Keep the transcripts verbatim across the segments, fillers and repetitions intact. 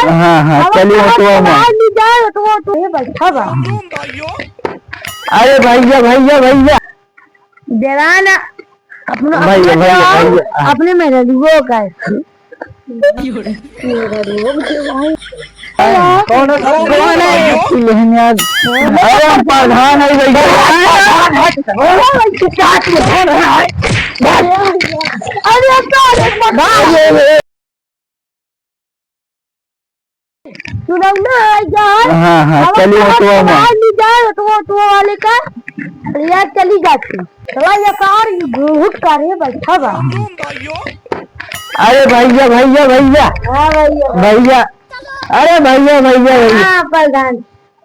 हाँ, हाँ, अब चलिए, तो हम बाहर नहीं जाए, तो वो तो ये बैठा बा। अरे भैया, भैया, भैया। जरा ना, अपनो, भैया, अपने भैया, जाओ, भैया। अपने मेहरारुओ का। कौन है? कौन है? अरे, हम प्रधान है भैया। अरे, सुनौना है यार। हाँ, हाँ, अब चलिए, तो हम ऑटो में। बाहर नहीं जाए, तो ऑटो वाले का यार चली जाती। चला ये कार, ये घुट कर ये बैठा बा। अरे भैया, भैया, भैया। हाँ भैया। भैया, अरे भैया, भैया, भैया। हाँ, प्रधान।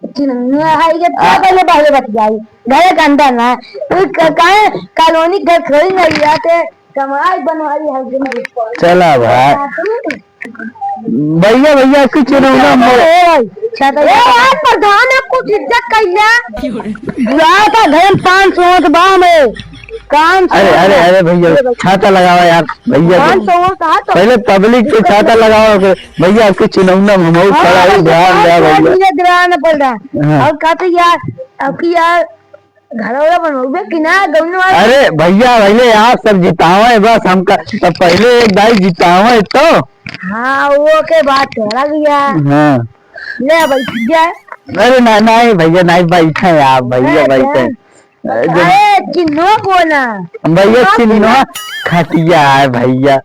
चिन्हवा है, ये क्या हाँ। पहले बाहर बच जाई। घरे के अंदर ना। तू क-, काहे कॉलोनी घर थोड़ी ना लिया थे, कमाई बनवाई है जिंदगी। चला भाई। हाँ, तू। भैया, भैया, कुछ नहीं ना, ए भाई, छाता ए यार, प्रधान, आपको झिझक कैला। बुलाया था घर में पाँच सौ के बा में। काम से अरे, अरे, अरे भैया, छाता लगावा यार, भैया। पाँच सौ कहा तो पहले पब्लिक के छाता लगावा के। भैया, आपके चुनौना में हमहू हाँ, खड़ा है, ध्यान हाँ, दे हाँ, भैया। धीरे धीरे आना पड़ रहा है। हाँ। और कहते यार, आपकी यार घर वाला बनोगे कि ना, गौन वाला? अरे भैया, भैया, आप सब जितावे बस हमका, तो पहले एक दाई जितावे तो। हाँ, वो के बात अलग ही है। हाँ। ले बैठ जा। अरे ना, नहीं भैया, नहीं बैठे आप, भैया अरे बैठे। क्या? अरे, अरे, चिन्हो बोला। भैया, हाँ, चिन्हो बोला। खटिया है भैया।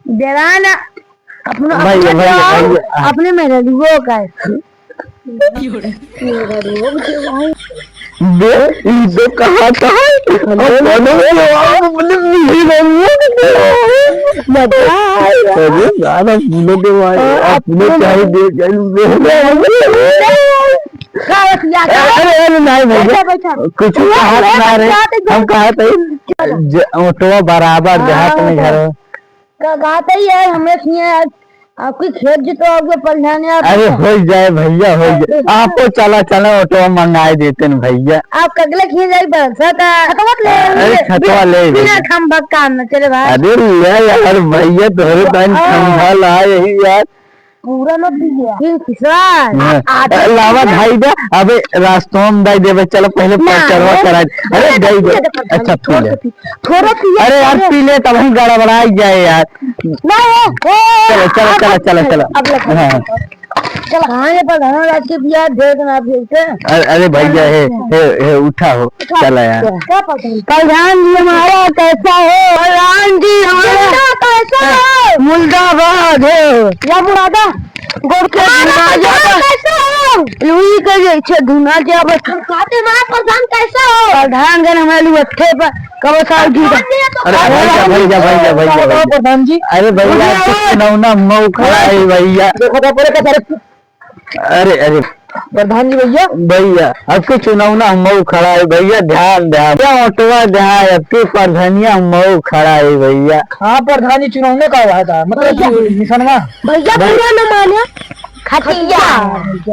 जरा ना, अपनो, भैया, अपने भैया, जाओ, भैया। अपने मेहरारुओ का। बे, ई तो कहा था। अरे, अरे, अरे, अरे, गाना बोलो के भाई, अपने अपने चाहे दे, का बतिया था? अरे, अरे, नहीं भैया, बैठा, बैठा। कुछ बैठा, कहा बैठा, ना रे, बैठा, बैठा। हम कहा थे, चलो। ज-, ऑटो बराबर हाँ, देहात में हाँ। घर। का बात है यार, हमें सुनिए यार, आपकी खेत जो तो आपके प्रधान यार। अरे हो जाए भैया, हो जाए। आपको चला, चला, ऑटो मंगाए देते हैं भैया। आप कगले खींच जाए बरसा था। खतवा ले अरे, ले। खतवा ले ले। बिना खंभा काम न चले भाई। अरे ले यार भैया, तोहरे पास हाँ। खंभा ला यही यार। पूरा मत दीजिए। फिर किसान, हाँ। आ, आ, लावा भाई दे, अबे रास्तों में दे देबे, चलो पहिले ना, पंचरवा ये करा दे। अरे, दे दे। अच्छा, तू ले। थोड़ा पिया अरे यार, पी ले, तब हम गड़बड़ाई जाए यार। ना, ए, ए, चलो, चलो, अब, चलो, अब, चलो, चलो। अब लगा। हाँ। चलो, हाँ, ये प्रधान राज के बिया दे देना आप इसे। अरे, अरे भैया, हे, हे, हे, उठा हो। चला यार। क्या पता है? प्रधान जी हमारा कैसा हो? प्रधान जी हमारा मुर्दा कैसा हो? मुर्दाबाद हो। या मुरादा? गोड़ के हमारा मुरादा प्रधान कैसा हो? लुई के जैसे धुना जावे। हम कहते हमारा प्रधान कैसा हो? प्रधान गन हमारे लुअट्ठे पर कब साल जी का? अरे भैया, भैया, भैया, भैया, भैया। प्रधान जी। अरे भैया, अरे। कुछ नौना मऊ खड़ा है भैया। देखो तो परे का सारे अरे, अरे। प्रधान जी भैया। भैया, अब के चुनौना मऊ खड़ा है भैया, ध्यान दे। क्या ऑटवा दे, अब के प्रधानिया मऊ खड़ा है भैया। हाँ, प्रधान जी चुनौने का हुआ था, मतलब भैया। कि निशनवा। भैया, भैया। पूरा न माने, खटिया।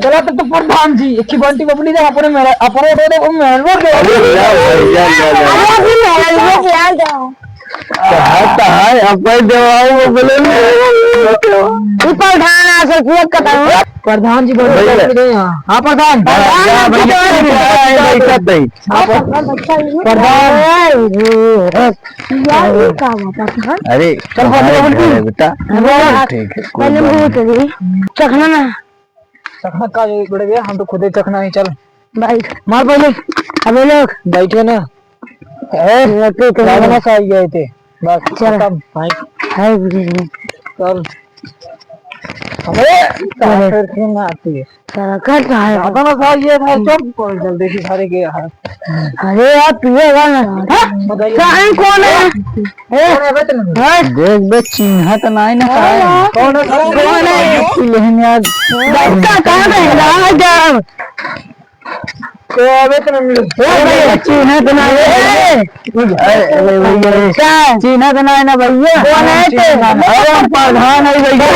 चला तो, तो प्रधान जी, एक ही बंटी बबली दे, अपने मेरा, अपने दे दे, वो मेरा दे। अरे, ले भैया, ले, ले, ले। अरे, अभी मेरा दे, आ जाओ। कहाँ, कहाँ है? अपन देवाओ में बोले नहीं। ई प्रधान आ से पूरा कटाऊ। प्रधान जी बोल भैया। रहे हैं। हाँ, प्रधान। हाँ, प्रधान भैया, जी बोल रहे हैं। भैया, बैठा नहीं। हाँ, प्रधान, अच्छा ही है। प्रधान। यार, ये का हुआ, प्रधान? अरे, चल, हमारे प्रधान घर है, बेटा। हाँ, ठीक है, कोई पहले बात मुंह नहीं। चली। चखना ना। चखना का जो बड़े भैया, हम तो खुदे चखना ही, चल। भाई, मार पहले। अबे लोग। बैठे ना। ए, लड़के तो रावण सा आई गए थे। बस, चल। खत्म। हाय। हाय, गुरु जी। चल। अबे, अरे। फिर क्यों ना आती है? चल, कर तो है। रावण सा ये था, चुप। कौन चल, देखी सारे के यार। अरे यार, पिएगा ना। हाँ? बताइए। कौन है? ए, कौन है बे तुम? हाँ? देख बे, चिन्हत नाई ना अरे का है। यार। कौन है? कौन है? चिन्हत यार। बच्चा कहाँ है? राजा। को अबे तुम ए, बे, चिन्हत नाई है। अरे, अरे, भैया, क्या? चिन्हत नाई ना भैया। कौन है ते? अरे, हम प्रधान है भैया।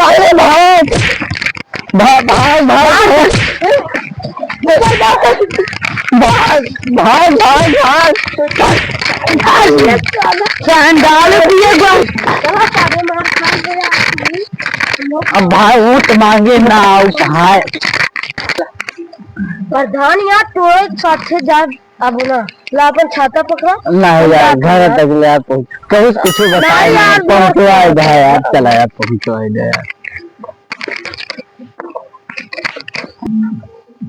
अरे, भाग, भाग, भाग। भाग, भाग, भाग। चंडाल पिए गो। अब भाई ऊँट माँगे ना आउ भाई। प्रधान यार, तोरे साथे जा, अब ना, ला अपन छाता पकड़ा। ना हम यार, जाते घर हैं। तक ले आप पहुँच, कहूँ से कुछ ना बताए यार, नहीं, पहुँचवाए दे यार, चला यार, पहुँचवाए दे यार।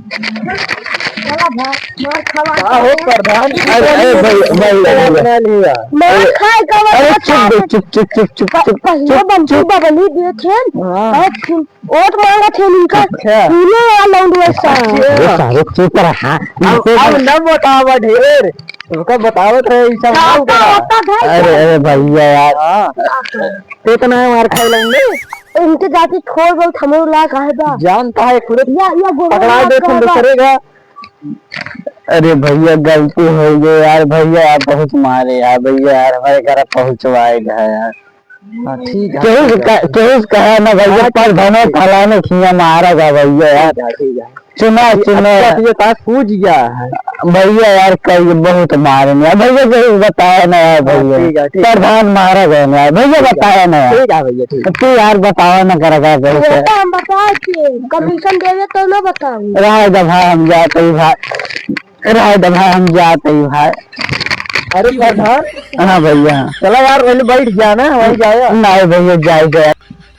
चला भाई, मार खावा। का हो प्रधान? अरे, अरे, भाई, भाई, भाई, भाई। बना लिया। मार अरे, खाए का अरे, वाला चुप बे, खाए। चुप, चुप, चुप, चुप, प-, चुप, पहिले चुप, बंटी चुप। बबली देखे। हाँ। और फिर वोट मांगत है इनका। अच्छा। तीनों वाला लौंडवा सा। अच्छा। अरे, सारे चुप रहा। अब, इनसे अब न बतावा ढेर। तुमका बतावत रहे, ई सब का ना होता बा। होता था? अरे, अरे, भैया यार। हाँ। कितना है मार खाए लौंडे? इनके जाति थोड़ बहुत हमरो लायक आहे बा। जानता है खुद। या, या गोबर पकड़ा लायक दे तुम है बा। दूसरे का। अरे भैया, गलती हो गई यार, भैया आप बहुत मारे यार, भैया यार, हमारे घर पहुँचवाए गए यार। हाँ, ठीक है, केहू से ठीक है। कह-, केहू से कहा ना भैया, हाँ, ठीक है, प्रधानो ठीक है। फलाने खिया मारा गा भैया यार। ठीक है, ठीक है। सुना, ये सुना। अच्छा, तो ये पास पूछ गया है। भैया यार, कई बहुत मारे यार, भैया केहू से बताया ना यार, हाँ, भैया। ठीक है, ठीक है। प्रधान मारा गए ना यार, भैया ठीक है। बताया ना यार। ठीक है भैया, ठीक है। तू यार बतावा ना करा का केहू से। बेटा, हम बताए के, कमीशन देवे तो ना बताऊ। राय दे भाई, हम जाते ही भाई। राय दे भाई, हम जात ही भाई। अरे प्रधान। हाँ भैया। चला यार, पहले बैठ गया ना, वहीं जाया। नहीं भैया, जाए गया।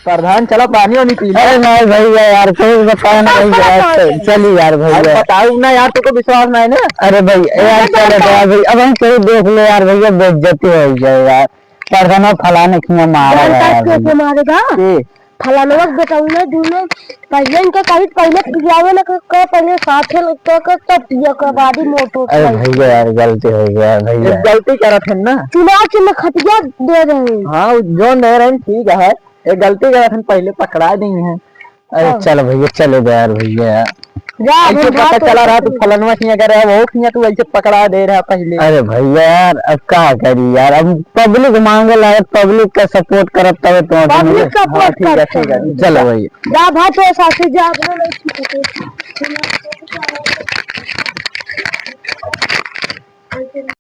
प्रधान, चला पानी वानी पी ले। अरे नहीं भैया यार, कोई बताओ ना भैया, चल-, चली यार भैया। अरे बताओ ना यार, तुमको विश्वास नहीं ना। अरे भैया, यार चलो यार भैया, अब हम कोई देख ले यार भैया, बेइज्जती हो जाए यार। प्रधान फलाने खिया मारा गया यार भैया। मारेगा? के? फलानवा के बेटौना दूनो पहिले इनके कही, पहिले पियावे न कर, कर, पहिले साथे लग कर, कर, तब पिया कर, बाद ही मोटो अरे खाई। भैया यार, गलती हो गया भैया। एक गलती करत हन ना। चुनाव चिन्ह खटिया दे रहे हैं। हाँ, उ जौन दे रहे हैं, ठीक है। एक गलती करत हन, पहिले पकड़ा दी हैं। अरे हाँ। चल भैया, चले दे यार भैया। जा, ऐसे हम पता जात चला रहा, तू हई। फलनवा किया करे, वो किया तू ऐसे पकड़ा दे रहा पहिले। अरे भैया यार, अब का करी यार, अब पब्लिक मांगे लागत, पब्लिक का सपोर्ट करब तबे तो आगे पब्लिक मिले। सपोर्ट हाँ, ठीक है, करता ठीक है, है। चलो भैया। जा भाई, तो साथे जा, अपने लोग की सपोर्ट।